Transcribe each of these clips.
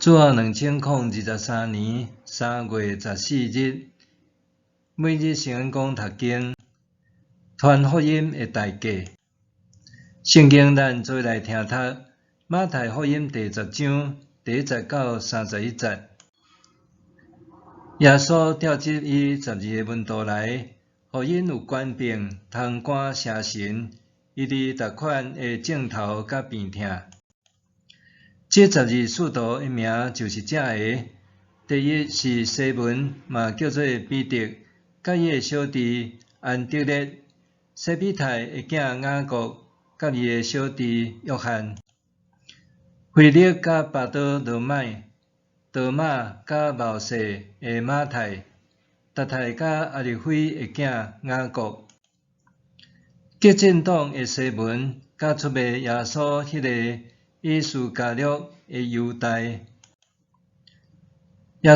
主後2023年3月14日，每日聖恩講讀經，傳福音的代價。聖經咱做伙來聽讀馬太福音第十章第1節到31節。耶穌召集伊十二个門徒來，予𪜶有權柄通趕邪神，醫治逐款的症頭佮病痛。這十二使徒的名就是這个：第一是西門，嘛叫做彼得，佮伊的小弟安德烈；西庇太的囝雅各，佮伊的小弟約翰；腓力佮巴多羅買；多馬佮謀稅的馬太；達太佮阿勒斐的囝雅各；激進黨的西門，佮出賣耶穌彼个伊斯加略的猶大。耶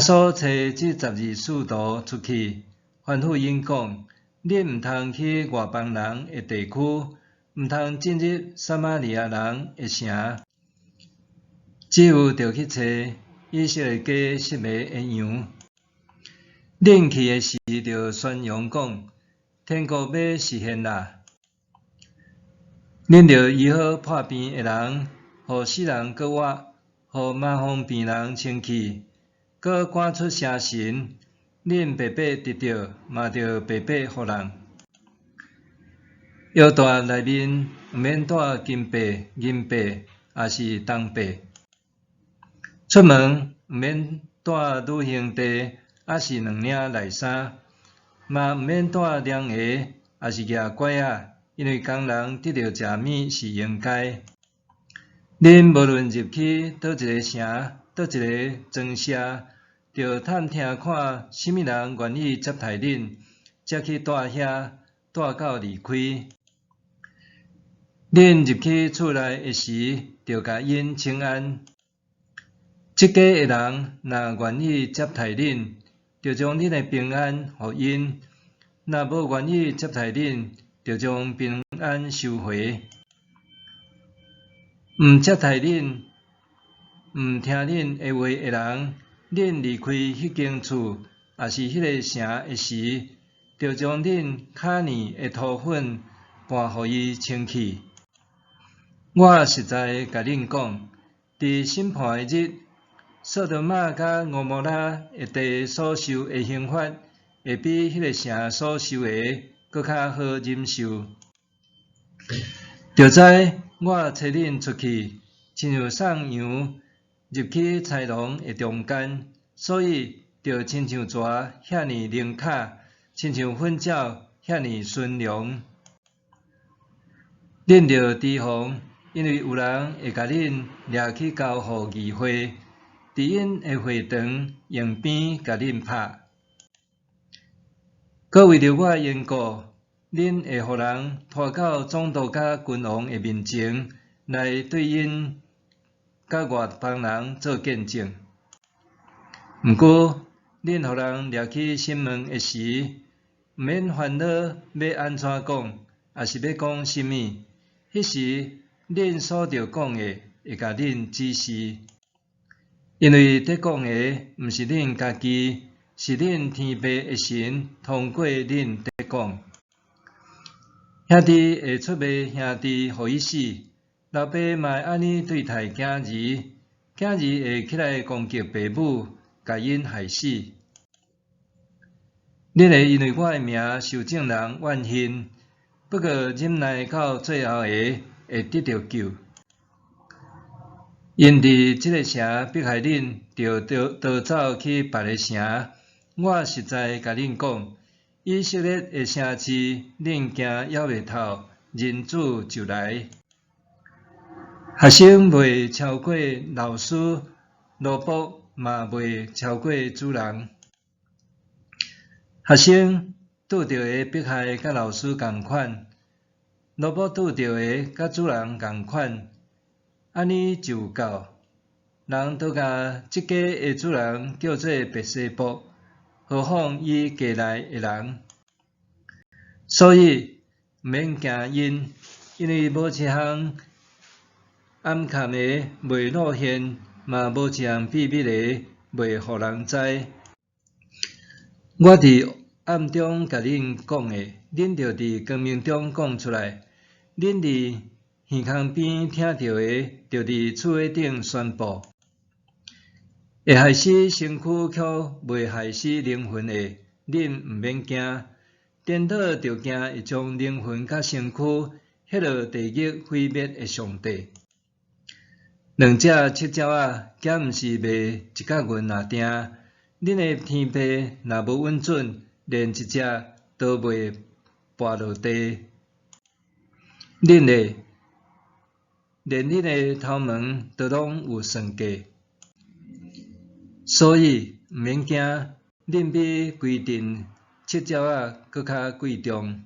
穌差這十二使徒出去，吩咐𪜶講：恁毋通去外邦人的地區，毋通進入撒瑪利亞人的城，只有著去揣以色列家失迷的羊。恁去的時，著宣揚講：天國欲實現啦。恁著醫好破病的人，予死人閣活，予麻風病人清氣，閣趕出邪神。恁白白得著，嘛著白白予人。腰帶內面毋免帶金幣、銀幣，抑是銅幣。出門毋免帶旅行袋，抑是兩領內衫，嘛毋免帶涼鞋，抑是蜈拐仔，因為工人得著食物是應該。恁無論入去佗一个城，佗一个莊舍，著探聽看啥物人願意接待恁，才去蹛遐，蹛到離開。恁入去厝內的時，著共𪜶請安。這家的人若願意接待恁，就將恁的平安予𪜶；若無願意接待恁，就將平安收回。毋接待恁、毋聽恁的話的人，恁離開彼間厝，抑是彼个城的時，就將恁跤爾的塗粉盤予伊清去。我實在共恁講，佇審判的日，索多瑪佮蛾摩拉的地所受的刑罰，會比彼个城所受的閣較好忍受。著知我差恁出去，親像送羊入去豺狼的中間，所以著親像蛇遐爾靈巧，親像糞鳥遐爾馴良。恁著提防，因為有人會共恁掠去交予議會，佇𪜶的會堂用鞭共恁拍。閣為著我的緣故，恁會予人拖到總督佮君王的面前，來對𪜶佮外邦人做見證。毋過，恁予人掠去審問的時，毋免煩惱欲按怎講，抑是欲講啥物。彼時，恁所著講的，會共恁指示。因為佇講的，毋是恁家己，是恁天父的神通過恁佇講。兄弟會出賣兄弟，予伊死；老爸嘛會按呢對待囝兒，囝兒會起來攻擊爸母，共𪜶害死。恁會因為我的名受眾人怨恨，不過忍耐到最後的，會得著救。𪜶佇這个城迫害恁，就逃走去別个城。我實在共恁講，以色列的城市，恁行猶未透，人子就來。學生袂超過老師，奴僕嘛袂超過主人。學生拄著的迫害佮老師仝款，奴僕拄著的佮主人仝款，按呢就有夠。人都共這家的主人叫做別西卜，何況伊家內的人？所以毋免驚𪜶，因為無一項暗藏的袂露現，嘛無一項秘密的袂予人知。我佇暗中共恁講的，恁著佇光明中講出來；恁佇耳空邊聽著的，著佇厝頂宣布。會害死身軀卻袂害死靈魂的，恁毋免驚。顛倒著驚會將靈魂佮身軀彼落地獄毀滅的上帝。兩隻赤鳥仔，敢毋是賣一角銀仔鐢？恁的天父若無允准，連一隻都袂跋落地。恁的，連恁的頭毛都攏有算計。所以毋免驚，恁比規陣赤鳥仔閣較貴重。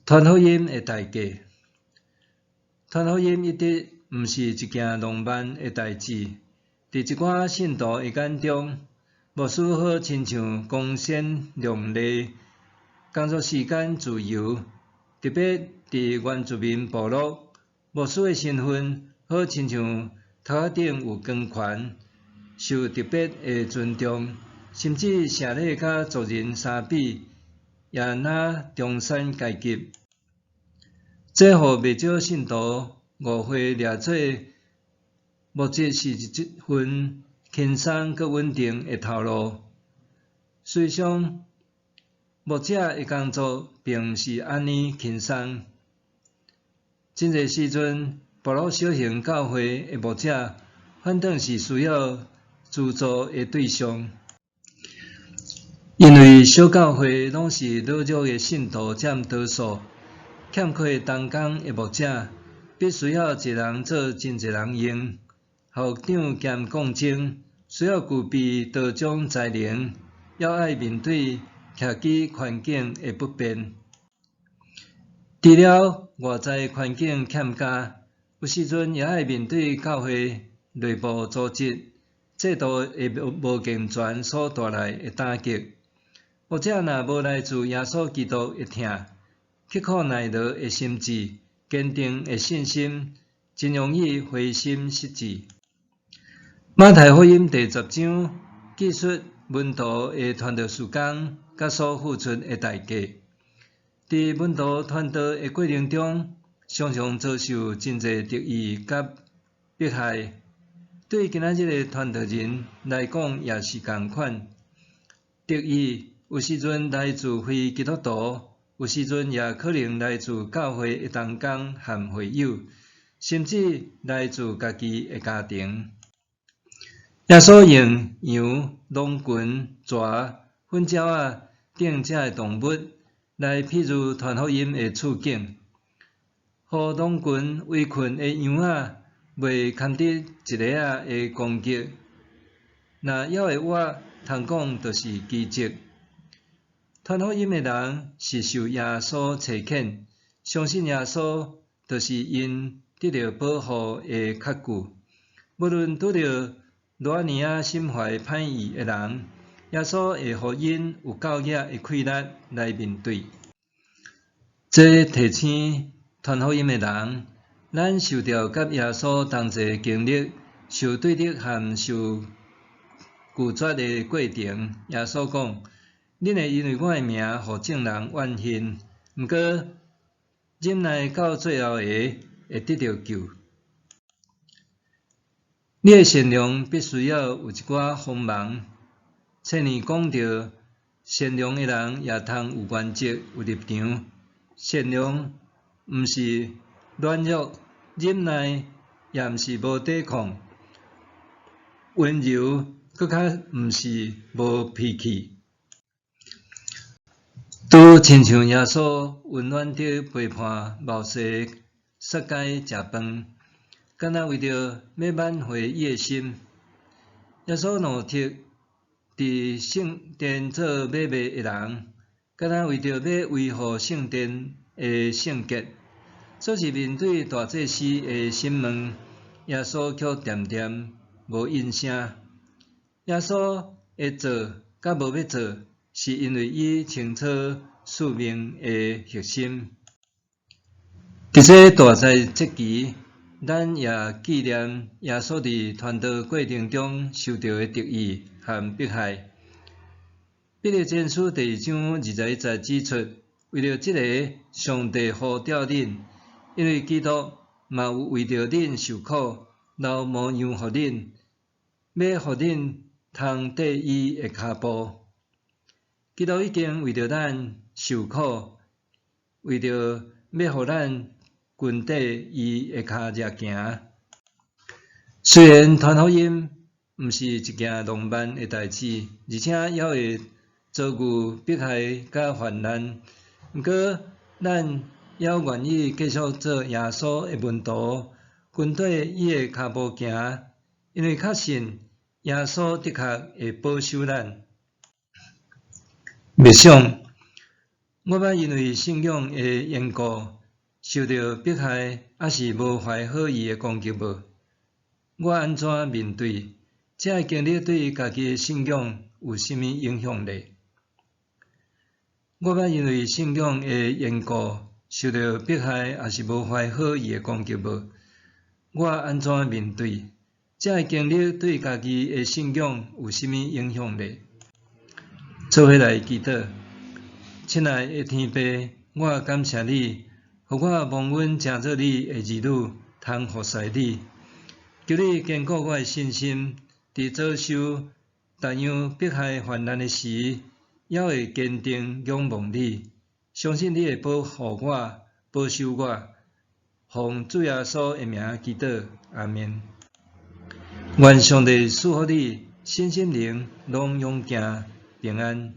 傳福音的代價，傳福音一直毋是一件浪漫的代誌。佇一寡信徒的眼中，牧師好親像光鮮亮麗，工作時間自由，特別佇原住民部落，牧師的身份好親像頭殼頂有光環，受特別的尊重，甚至社禮佮族人相比，也若中產階級。這予袂少信徒誤會掠做牧職是一份輕鬆閣穩定的頭路。事實上，牧者的工作並毋是按呢輕鬆。真濟時陣，部落小型教會的牧者反轉是需要資助的對象，因為小教會攏是老弱的信徒佔多數，欠缺同工的牧者，必須要一人做真濟人用。校長兼講章需要具備多種才能，猶愛面對徛居環境的不便。除了外在環境欠佳，有時陣也愛面對教會內部組織制度的無健全所帶來的打擊。牧者若無來自耶穌基督的疼、刻苦耐勞的心志、堅定的信心，真容易灰心失志。馬太福音第十章記述門徒的傳道事工佮所付出的代價。佇門徒傳道的過程中，常常遭受真濟敵意佮迫害。對今仔日的傳道人來講，也是仝款。敵意有時陣來自非基督徒，有時陣也可能來自教會的同工和會友，甚至來自家己的家庭。耶穌用羊、狼群、蛇、糞鳥仔等這个動物來譬喻傳福音的處境。予狼群圍困的羊仔，袂堪得一下仔的攻擊，若猶會活，通講就是奇蹟。傳福音的人是受耶穌差遣，相信耶穌就是𪜶得著保護的確據。無論拄著偌爾仔心懷歹意的人，耶穌會予𪜶有夠額的氣力來面對。這提醒傳福音的人，咱受著佮耶穌同齊經歷受對立和受拒絕的過程。耶穌講：恁會因為我的名，予眾人怨恨，毋過忍耐到最後的，會得著救。你的善良必須要有一寡鋒芒。前面講著，善良的人也通有原則、有立場。善良毋是軟弱，忍耐也毋是無抵抗，溫柔閣較毋是無脾氣。拄親像耶穌溫暖地陪伴謀士撒該食飯，敢若為著欲挽回伊的心。耶穌怒斥佇聖殿做買賣的人，敢若為著欲維護聖殿的聖潔。總是面對大祭司的審問，耶穌卻恬恬無應聲。耶穌會做佮無欲做，是因為伊清楚使命的核心。佇這大災節期，咱也紀念耶穌佇傳道過程中受著的敵意和迫害。彼得前書第二章21節指出，為著這个，上帝呼召恁，因為基督嘛有為著恁受苦，留模樣予恁，欲予恁通綴伊的跤步。基督已經為著咱受苦，為著欲予咱跟綴伊的跤跡行。雖然傳福音毋是一件浪漫的代誌，而且猶會遭遇迫害佮患難，毋過咱猶願意繼續做耶穌的門徒，跟綴伊的跤步行，因為確信耶穌的確會保守咱。默想，我捌因為信仰的緣故受著迫害，抑是無懷好意的攻擊無？我按怎面對？這个經歷對家己的信仰有啥物影響力？我捌因為信仰的緣故受著迫害，抑是無懷好意的攻擊無？我按怎面對？這个經歷對家己的信仰有啥物影響力？做伙來祈禱，親愛的天父，我感謝你，予我蒙恩成做你的兒女，通服侍你。求你堅固我的信心，佇遭受各樣迫害患難的時，猶會堅定仰望你，相信你會保護我、保守我。奉主耶穌的名祈禱，阿們。願上帝賜福你，身心靈攏勇健平安。